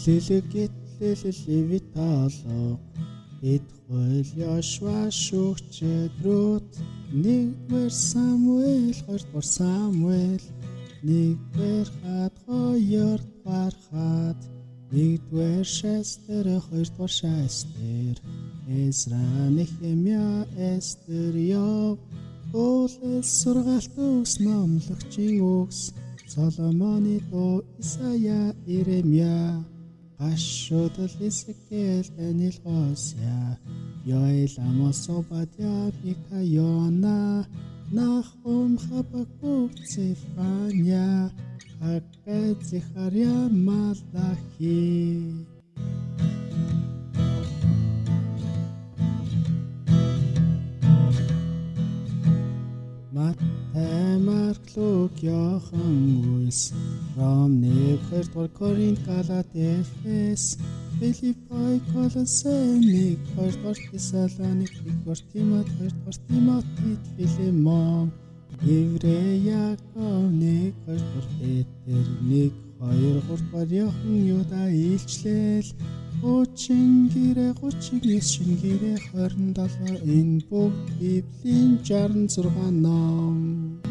Эхлэл Гитлэл Левит алга Эд хууль Йошуа шүүгч Рут 1-р Самуэль 2-р Самуэль 1-р хад 2-р хад 1-р Шастер 2-р Шастер Эзра Нехемия Эстер Йов Үйлс сургаалт үгс номлогчийн үгс Соломоны дуу Исая Иремья Гашуудал Иезекиэль Даниил Хосеа Йоэл Амос Обадья Мика Йона Нахум Хабакук Цефания Хаггай Захария Малахи. Матай, Марк, Лук, Иохан, Үйлс, Ром 1, 2 Коринт, Галат, Эфес, Филиппой, Колосе 1, 2 Тесалоник, 1 Тимот, 2 Тимоти, Филимон, Еврей, Яков 1, 2 Петр 1, 2, 3 Иохан, Юда, Илчлэл, 30 гэрээ 39 шингэрээ 27 энэ бүгд Библийн 66 ном.